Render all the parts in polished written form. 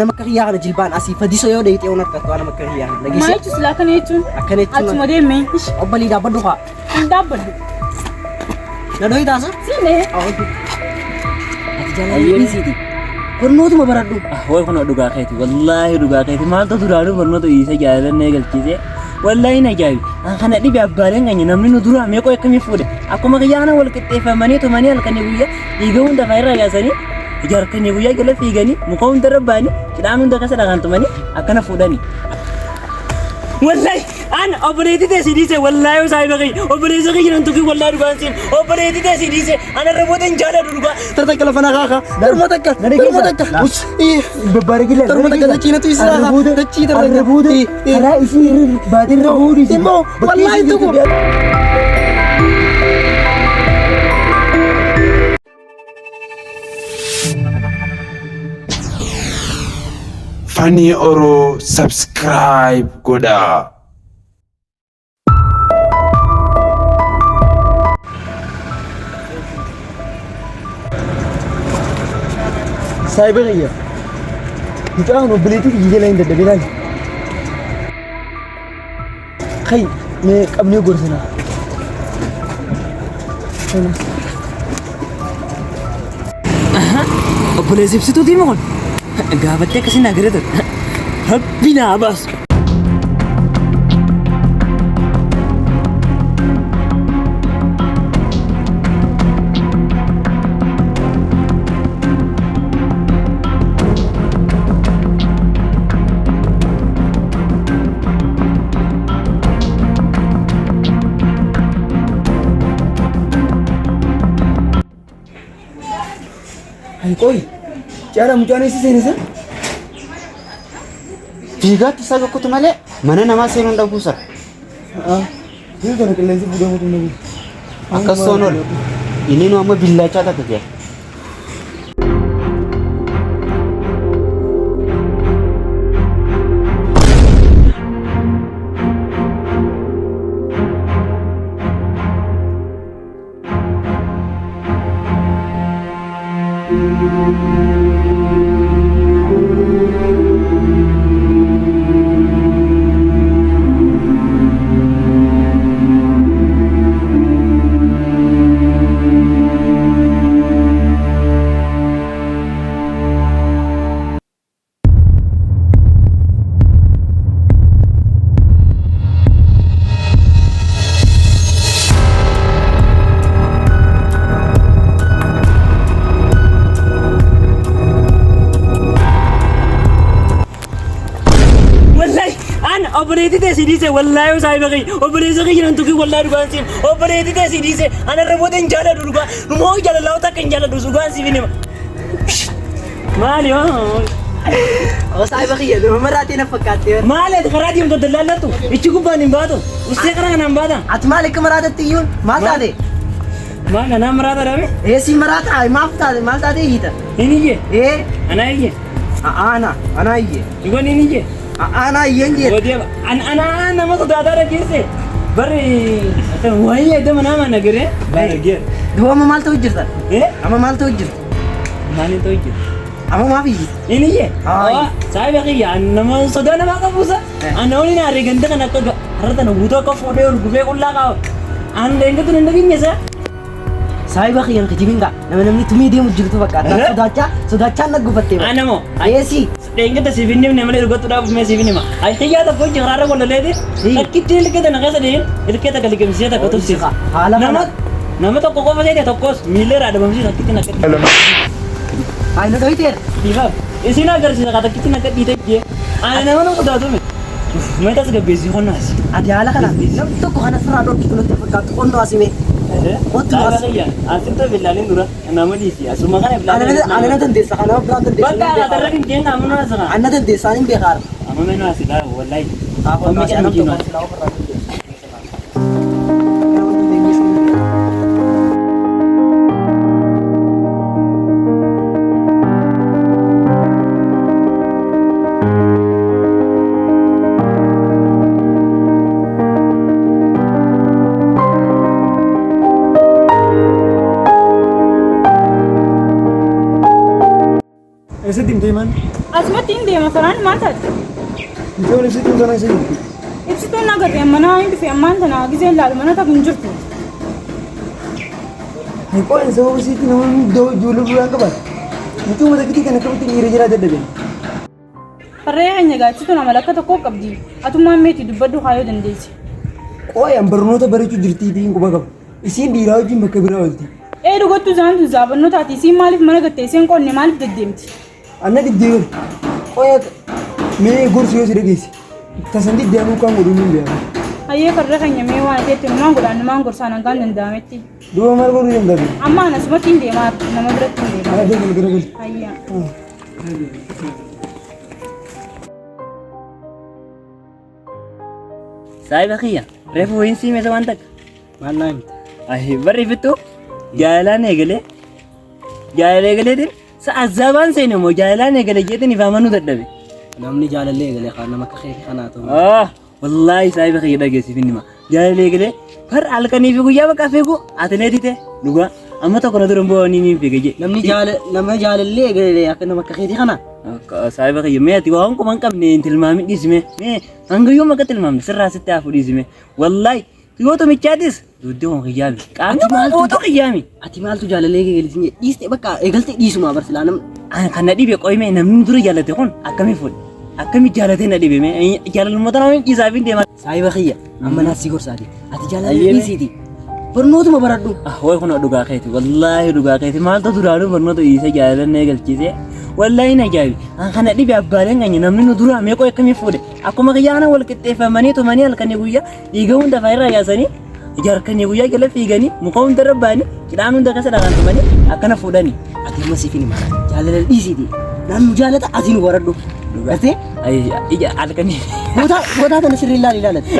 Nama akka kiyyaa kana jilbaan asii fadisoo yoo dheeyxee waan harkattu nama akka kiyyaa kana Maal dhageesse. jechuun silaa akkana jechuun? Akkana jechuun Achuma deemee. Ish, obbolii dhaabbadhu kaa. Hin dhaabbadhu. Na dhohi taasa. Siin dhahee. Ati jaalala dhiisiiti. Barnootuma baradhu. Way kun dhugaa keeti wallaahi dhugaa keeti maaltu duraanuu barnoota dhiisee jaalala na eegalchiise wallaahi na ajaa'ibe an kana dhibe abbaaleen keenya namni nu duraa meeqoo akkamii fuudhe akkuma kiyyaana wal qixxeeffamanii tumanii halkanii guyyaa dhiiga hunda faayirraa yaasanii ija halkanii guyyaa jala fiiganii muka hunda irra ba'anii cidhaan hunda keessa dhagaan tumanii akkana fuudhanii. Wallahi an obboleettii tee si dhiise wallaahi saahiba kiyya obboleessa kiyya nan tuqii wallaahi dhugaan siin obboleettii tee si dhiise ana irra booda hin jaaladhu dhugaa. Tarta takka lafa na kaakaa. Tarma takka. Tarma takka. Babbareegila. Tarma takka dachii natu isaa. Dachii tarta Arra booda karaa isii irra baatee irra boodisi. Immoo wallaahi tuqu. Funny Oro subscribe godhaa. Saayiba kiyya. Mucaan obboleettii kiyya jala hin dadhabee laali. Kai mee qabnee gorsinaa. Obboleessi ibsituutii moo kun? Gaafattee akkasii naa garatan. Rabbi naa baasu. Hai qoy. Caala mucaan eessa seene san? Fiigaatti isaa tokkotu malee mana namaa seenuun dhabuu sara. Biyya kana qilleensi fuudhee mutuu nabi. Akkas toon ol. Inni nu amma billaachaa takka jira. Wallahi an obboleettii tee si dhiise wallaahi saahiba kiyya obboleessa kiyya nan tuqii wallaahi dhugaan siif obboleettii tee si dhiise ana irra booda hin jaaladhu dhugaa dhumoo jaalalaa takka hin jaaladhu dhugaan siif hin hima. Maali hoo? Saahiba kiyya nama maraatee na fakkaattee. Maali ati karaa deemtu dallaallattu ichi gubbaan hin baatu ustee karaa kanaan baata. Ati maal akka maraatatti iyyuu maal taate? Maal anaa maraata dhabe? Eessi maraata maaf taate maal taate iyyita? Hin iyye Ee anaa iyye ana ana iyye dhugan hin iyye. ana iyyen jee. Odee an anaa nama sodaataa dhageesse barri wayii edda manaa mana garee baaragee. Duba amma maal ta'u jirta? Eh? Amma maal ta'u jirta? Maaliin ta'u jirta? Amma maaf iyyita? Inni iyye? Haa. Saahiba kiyya an nama sodaa namaa qabuusa. An waliin aaree ganda kan akka har'a tana guutuu akka fuudhee ol gubee qullaa qaba. An deengatu nan dhageenye isaa. Saahiba kiyyan kijibin gaa nama namni tumee deemu jirtu fakkaata. Eh? Sodaachaa sodaachaan na gufattee. Ana moo? Eessi. Deengata siif hin himne malee dhugattuudhaaf mee siif hin hima. Ay kiyyaa tokko hojii karaarra walaleeti. Takkitti ilkee tana keessa deem ilkee takka liqimsisee takka tufsiisa. Haala Nama kana. nama tokko qofa seete tokkos miila irraa dhabamsiisa takkitti akka Ay na dhoyiteera. Dhiifaaf. Isin agarsiisa ka takkitti akka dhiite jee. Ani nama nama sodaatu miti. Mee tasgabbeessii qonnaas. Ati haala kana namni tokko kana sirraa dhorkitu natti fakkaatu qonnoo asimee. Qottu as. Asitti bilaaleen dura nama dhiisi. Asuma kana Ana ana na dandeessa kanaaf biraan dandeessa. Bakka agarra hin jeen ammoo asira. Ana dandeessa ani hin beekaara. Amma menu asira wallahi. Amma Amma nama jedhamu tokko silaa ofirraa dandeessa. Eessatti himtee maal? Asumatti hin deema faraan maal taate? Mucaan ibsituu sana isa jirti. Ibsituun na agarre mana hin dhufe ammaan tana gizeen laalu mana takka hin jirtu. Qo'een sababa isiitti namoonni iddoo ijoollee biraan qaban. Mucuma takkitii kana akkamitti dhiira jiraa dadhabe. Farree keenya gaachituun amala akka tokkoo qabdi. Atummaan meetii dubbadhu haayoo dandeessi. Qo'een barnoota barachuu jirtii fi hin quba qabu. Isiin dhiiraa wajjin bakka biraa oolti. Ee dhugattuu isaan tun zaabannoo taati. Isiin maaliif mana gattee isiin qonne maaliif deddeemti? Anna dibdee ol. Qo'ee mee gorsi yoo si dhageesse. Tasan diddee anuu kan godhu hin beeku. Hayyee farree keenya mee waan ta'etti numaan godhaan numaan gorsaan hangaan danda'ametti. Duuba maal godhuu danda'u? Amma ana asumatti hin deemaa nama biratti hin deemaa. Haa deemu gara gali. Hayyaa. Saahiba kiyya reefu wayiin siime isa waan takka. Maal naa himte? Ahi barri fittu jaalalaan eegalee jaalala eegaleetiin sa'a zabaan seene moo jaalalaan eegale jeetiin ifaamanuu dadhabe. Namni jaalallee eegalee kaan nama akka keetii kanaa ta'u. Ah, wallaahi saahiba kiyya dhageessiif inni hima. Jaalala eegalee har halkanii fi guyyaa bakka fiigu atileetii ta'e dhugaa amma tokko na dura hin bo'anii niin fiiga jee. Namni jaala nama jaalallee eegalee akka nama akka keetii kanaa. Saahiba kiyya mee ati waan kuma hin qabne hin tilmaamin dhiisime mee hanga yoom akka tilmaamne sirraa sitti hafu dhiisime wallaahi yoo tumichaatis dugdi kun kiyyaami qaamni kun guutuu kiyyaami. Ati maaltu jaalallee eegalee siin jedhe dhiiste bakka eegalte dhiisuma barsilaa namni. Kan na dhibe qoyime namni dura jaalate kun akkamii fuudhe akkamii jaalatee na dhibe mee jaalalummaa tana waan dhiisaaf hin deema. Saahiba kiyya amma naaf si gorsaati. Ati jaalallee dhiisiiti. Barnootuma baradhu. Way kun dhugaa keeti wallaahi dhugaa keeti maaltu duraanuu barnoota dhiisee jaalallee eegalchiise wallaahi na ajaa'ibe kana dhibe abbaaleen keenya namni nu duraa meeqoo akkamii fuudhe akkuma kiyyaa kana wal qixxeeffamanii tumanii halkanii guyyaa dhiiga hunda fa'aa irraa yaasanii halkanii guyyaa jala fiiganii muka hunda irra ba'anii cidhaan hunda keessa dhagaan tumanii akkana fuudhanii. Ati amma siif hin himana. Jaalala dhiisiiti. Namni jaalata ati nu baradhu. Gartee? Ija halkanii. Gootaa tana sirrii ilaali ilaalati.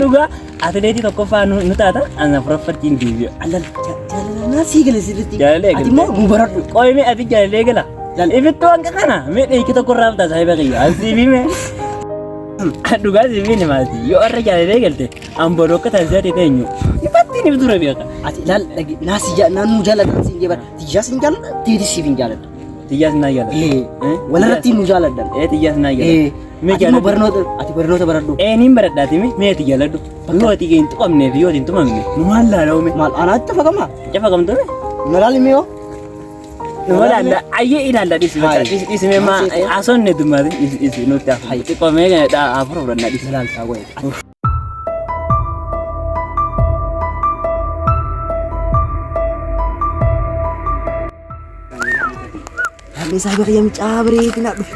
Dhugaa atileetii tokkoffaa nu taata ana afuraffaatti hin deebi'a. Allal jaalala naa sii gale sirriitti. Jaalala Ati immoo nu baradhu. Qoyime ati jaalala eegala. Ifittuu hanga kana mee dheekii tokko irraa bitaa saahiba kiyya. Asii fi mee. Dhugaa siif hin himaati. Yoo har'a jaalala eegalte amboo akka taasisaa ta'e eenyu. Ifatti ni dura beeka. Ati ilaal dhagi naa si naa nu jaalladha siin jee bara. Tiyyaas hin jaalladha tiitis siif hin jaalladha. Tiyyaas naa jaalladha. Walirratti nu jaalladha. Tiyyaas naa jaalladha. Mee Ati immoo barnoota ati barnoota baradhu. Niin baradhaati mee ati jaalladhu. Yoo ati hin tuqamnee fi yoo ati hin tumamne nu maal laala'ume. Maal anaatti fagama? Cafaqamtume? Nalaali miyoo? Nu ilaalla ayyee ilaalla dhisi bakka dhisi mee maa asonne dummaati dhisi dhisi nutti hafu. Xiqqoo mee afur fudhannaa dhisi. Ilaaltaa wayi. Lammii saahiba kiyya mucaa bareedina dhufe.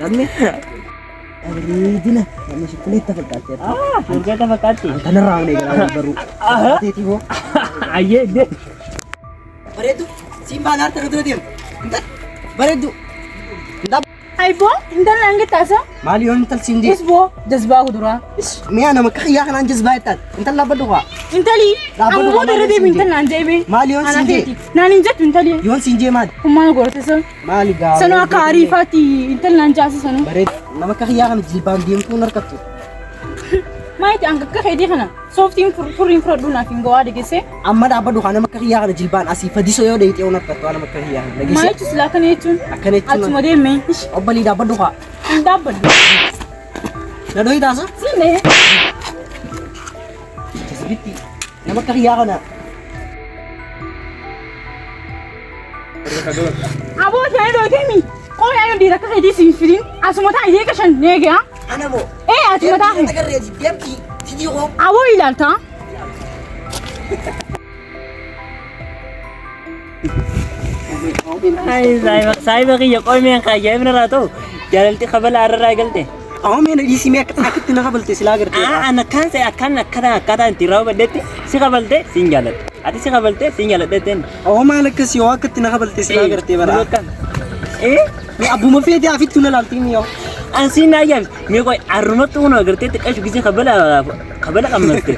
Lammii bareedina lammii shukkuleetta fakkaatti. Shukkuleetta fakkaatti. Kanarraa hunda eegalaa baruu. Teetii hoo. Ayyee iddee. Bareeddu siin baana harka dura deemu. Bareeddu. Ayboo intalli hanga taasa. Maali yoon intal siin jee? Usboo jazbaa kuduraa. Mi'a nama akka xiyyaa kanaan jazbaa jettaan. Intal dhaabbadhu kaa. Intali Dhaabbadhu amma booda irra maali deemi siin intal naan jeebe. Maali yoon siin jee? Naan hin jettu intali. Yoon siin jee maali? Hummaan gorte san. Maali gaa? Sanuu akka ariifaatti intal naan jaasa sanuu. Bareedu. Nama akka xiyyaa kana jilbaan deemtuu hin harkattu. Maayiti hanga akka keetii kana sooftiin furriin fudhadhuu naaf hin gawaa dhageessee. Amma dhaabbadhu kaa nama akka xiyyaa kana jilbaan asii fadisoo yoo dheeyxee hin harkattu nama akka xiyyaa kana. Dhageessee. Maayichi silaa akkana jechuun. Akkana jechuun. Achuma deemee. Obbolii dhaabbadhu kaa. Hin dhaabbadhu. Na dhohi taasa? Siin dhahee. Jazbitti. Nama akka xiyyaa kana. Aboo ishee dhootee mi? Qooyaa yoo dhiira akka keetii siin fidin asuma ta'a eega shan eegaa. Ana moo? Ee asuma ta'a. Agarree deemti. Tidii koo. Aboo ilaaltaa. Saahiba kiyya qoyimeen ajaa'ibna irraa ta'u jaalalti kabala arraa eegalte. Awwa mee na dhiisii mee akka akkatti na kabalte silaa gartee. Ana kan ta'e akkan akkana akkaataa itti raawwadhetti si kabalte siin jaaladha. Ati si kabalte siin jaaladha jetteen. Awwa maal akkasii yoo akkatti na kabalte silaa gartee bara. Ee Mee abbuma feetee afittuu na laaltii miyoo. An siin na ajaa'ibe mee qoy arrumatti kun agartee xiqqashu gisee kabala kabala qammaste.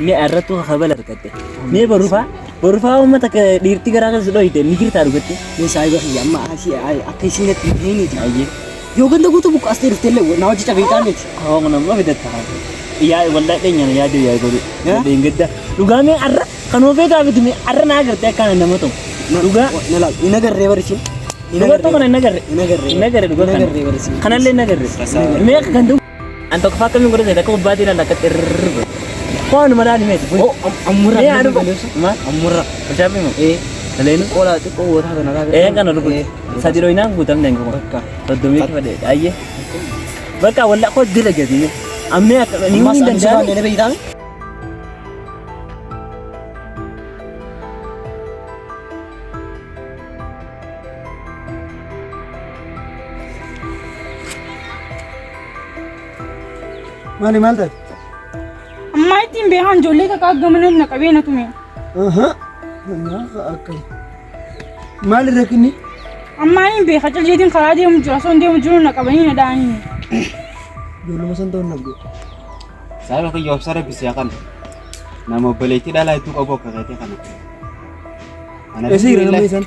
Mee arrattu kabala argatte. Mee borufaa borufaa uummata dhiirti garaa keessa dhoyite ni jirtaa dhugatte. Mee saahiba kiyya amma asii akka isin natti hin hiiniiti. Ayyee. Yoo ganda guutuu buqqaastee dhuftee illee na hojii cabeetaa miti. Hoo nama fidatta. Yaa wallahi dheenyana yaaduu yaa godhu. Dheengadda. Dhugaa mee arra kan ofee gaafitu mee arra naa agartee akkana nama ta'u. Dhugaa Na laal hin agarree bari isin. Dhugattuu kana hin agarre. Hin agarre. Hin agarre dhugaa Hin kana. agarre barsiisa. Kanallee hin agarre. Meeqa kan ta'u? An tokko akkamiin godhate akka gubbaatii ilaalla akka xirrrr. Waanuma laali meeti. Oh, ammurra. Mee anu maal? Ammurra. Kashaafi moo? Eh, Kaleenu? qola xiqqoo wootaa kana laala. Ee kana dhugu. Sadi dhoinaan guutamne hin qabu. Bakka. Soddomii kifadhe. Ayyee. Bakka walla koo dila gadi. Ammee akka ni Ammas hin ani danda'amu. sodaanne na beeytaame. Maali maal taate? Ammaa ittiin beekan ijoollee takka gamana na qabee na tume. Aha. Naafa akkam. Maali rakkinni? Ammaa hin beeka caljeetiin karaa deemu jira osoo hin deemu jiru na qabanii na dha'anii. Ijoolluma san ta'uun nabdu. Saayiba kiyya obsa rabbi siyaa kana. Nama obboleettii dhalaa hedduu qabu akka keetii kana. Ana Eessa jira namni isaan?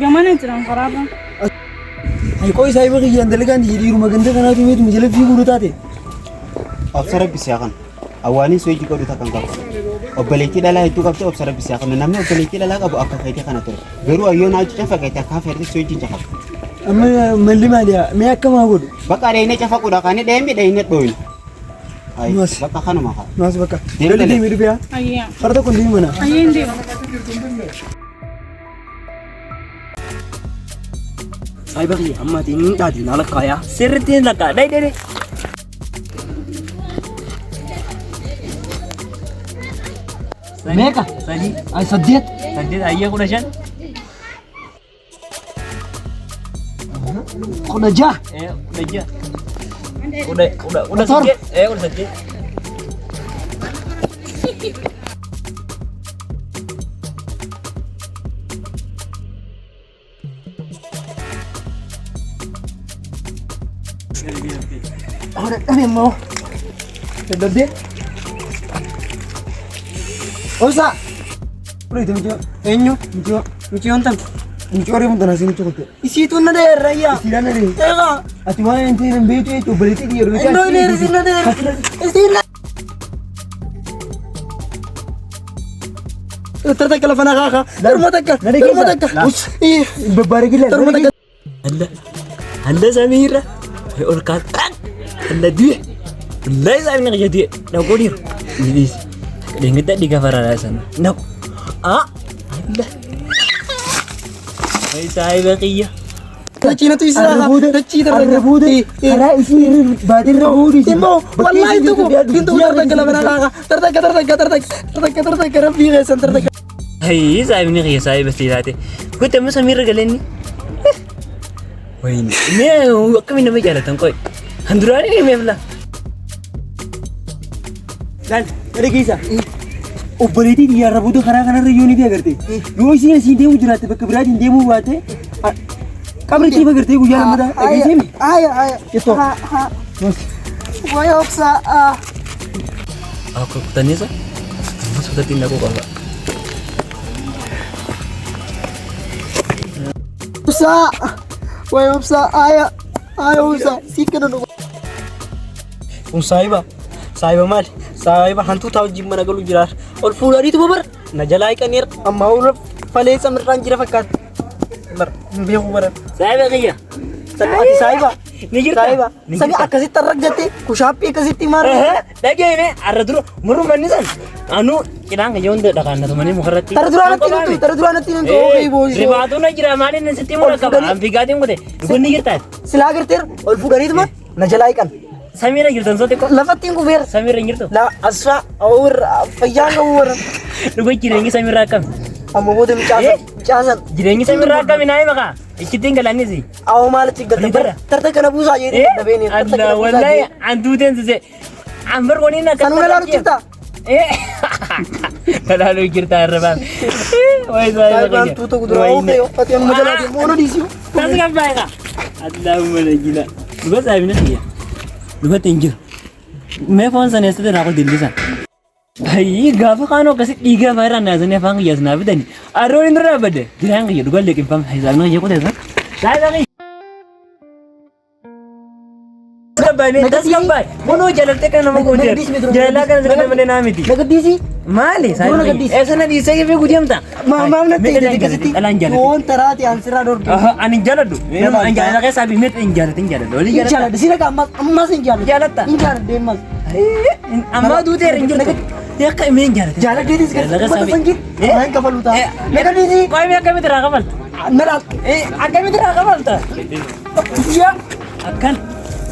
Gamana jiran karaarra. Hayqoo saayiba kiyyaan dalagaan dhiiruma ganda kanaatu meetuma jala fiiguu taate. Obsa rabbi siyaa kana. Awwaaniin su'eejii godhu takkan qabu. Obboleettii dhalaa hedduu qabdu obsa rabbi siyaa kana. Namni obboleettii dhalaa qabu akka keetii kana ture. Garuu ayyoon haa cafaqeete akka feerti su'eejiin cafaqe. Amma malli maali yaa? Mee akkamaa godhu? Bakka dheeyne cafaquudha kan dheeyme dheeyne dhooyne. Nuas. Bakka kanuma haa. Naas bakka. Deemi Gali galee. deemi dhufe yaa. Ayyaa. Fara tokko hin deemi mana. Ayyee hin deemu. Saayiba kiyya amma ati inni hin dhaati na lakkaayaa. Sirriitti hin lakkaa. Dhai dhai dhai. Meeqa? Sadii. Ay saddeet. Saddeet ayyee 15. 16. 16. Kudha kudha kudha Torba. saddeet. 18. Ahora dhabe immoo. Dadhabdee? Obsa. Fudhate mucaa. Eenyu? Mucaa. Mucayyoon tan. Mucaa reefu tana siin cukutte. Isiitu na dheerra yaa. Isiidhaan na dheerra. Eegaa. Ati waan hin ta'in hin beektu jechuun obboleettii kiyya dhufe. Innoo dheerra isiin na dheerra. Isiin na. Tarta lafa na kaakaa. Torma takka. Torma takka. Babbareegillee. Torma takka. Alla alla samiirra ol kaaqaan alla du'e wallahi saamni kiyya du'e dhaquu dhiiru ni dhiisi dheengadda dhiiga faraaraa sana naqu aa alla way saahiba kiyya Dachii natu isaa Arra dachii tarra Arra booda karaa isii irra baatee irra booda isii. Immoo wallahi tuku hin tuku tarta lafa na kaakaa. Tarta tarta tarta tarta tarta rabbii keessan tarta. Hayyi saahibni kiyya saahiba si taate kutte amma samiirra galeenni wayini mee akkamiin nama jaalatan qoy kan duraanii ni meefla Laal gara keessa. Obboleettii kiyya arra booda karaa kanarra yoo ni agarte. Yoo isiin asiin deemu jiraatte bakka biraatiin deemuu baatte qabri itti agartee guyyaa lammataa dhageessee mi? Aya aya. Ittoo. Wayi obsa. Akka kutannisa amma sodatti naquu qaba. Obsa. Wayi obsa. Aya. Aya obsa. Sikkana nu. Kun saayiba. Saayiba maali? Saayiba hantuutaa wajjin mana galu jiraar. Ol fuudhaniitu babar. Na jalaa hiqaniira. Amma ol falee samirraan jira fakkaata. Bar hin beeku bara. Saahiba kiyya. Ati saayiba. Ni jirta? Saayiba. Ni Sami jirta? akkasitti argatte kushaappii akkasitti maal? Dhageene arra dura muruu manni san anu cidhaan kiyya hunda dhaqaannatumanii mukarratti. Tara duraan natti hintu tara duraan natti hintu oofii boosoo. Rifaatuun na jira maaliin sitti mura qaba anfigaatiin kute dhugun ni jirta. Silaa agarteera ol fuudhaniituma na jalaa hiqan. Samiirra jirtan soo xiqqoo. Lafatti hin kufeera. Samiirra hin jirtu. La asfaa awurra fayyaan qabu warra. Dhuga jireenyi samiirra akkami? Amma booda mucaasan mucaasan. Jireenyi samiirra akkami naa hima kaa? Ichittiin galaannisi. Awwa maalitti galta Rifarra. tarta kana buusaa jedhee dadhabeen tarta Allah kana buusaa wallahi jedhee. an duuteen sise. An bar waniin akka. Sanuma ilaalu jirta. Ilaalu jirta arrabaan. Wayi Saayibaan tuuta kuduraa oofee uffatee amma jalaa deemu ono dhiisiu. Tas gabbaa egaa. Allahumma najina. Dhuga saayibina kiyya. Dhugatti hin jiru. Mee foon sana eessatti irraa qol dillisan. Ayyi gaafa kaanoo akkasi dhiigaa afaan irraa naasanii afaan kiyyaas naa fidani. Arroon hin dura dhaabbadde. Jiraan kiyya dhugaa liqinfame. Saayibina kiyya qoteessa. Saayiba kiyya. Tasgabbaa'e tasgabbaa'e. Kunoo jaalaltee kana nama gooteera. Jaalalaa kana sirna malee naa miti. Na gaddisi. Maali? Dura na gaddisi. Eessa na dhiisee fi gudeemta? Maaf natti Mee hidhate akkasitti? Dhalaan jaalladhu. Yoon taraati an sirraa dhorke. Ani hin jaalladhu. Ani jaalala keessaa fi meexa hin jaallatin hin jaalladhu. Walii Hin jaallatta. jaalladhu. Si dhaqa ammas ammas hin jaalladhu. Jaalatta? Hin jaalladhu ammas. Ammaa duuteera hin jirtu. Akka mee hin jaallatin. Jaaladheetis Jaalala uffata keessaa fi- sangiin waan kafalu ta'a. Na gaddisi. Qoy mee akkamitti irraa kafalta? Na dhaal. Akkamitti irraa kafalta? Yaa. Akkan.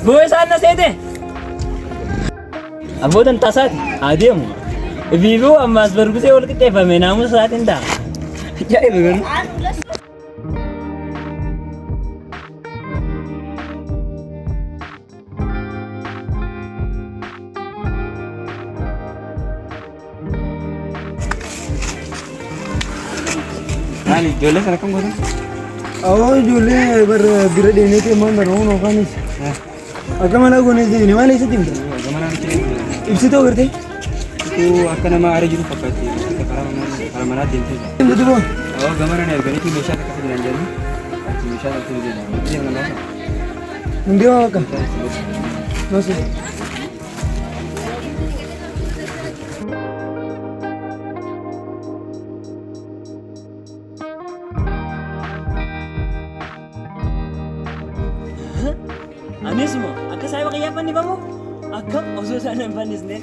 Boo isaan na seete. Abbootan tasaati haa deemu. Viivuu ammaas bargusee wal qixxeeffame naamusa isaatiin ta'a. Ajaa'iba garuu. Maali ijoollee sana akkam gootan? Awoo ijoollee bar bira deemnee deemaan bara hoon oofaanis. Akka mana goonee deemne maal eessatti himta? Ibsituu agartee? Ibsituu akka nama aara jiru fakkaatti. Karaa manaa deemtee jira. Himta duuba. Awoo gamana na erganiitii meeshaa takka fidan jedhanii. Achi meeshaa takka fidan. Deemna laata? Hin deemaa bakka. Masu. Anis moo akka saayiba kiyyaa fannifamu akkam osoo isaan hin fannisne.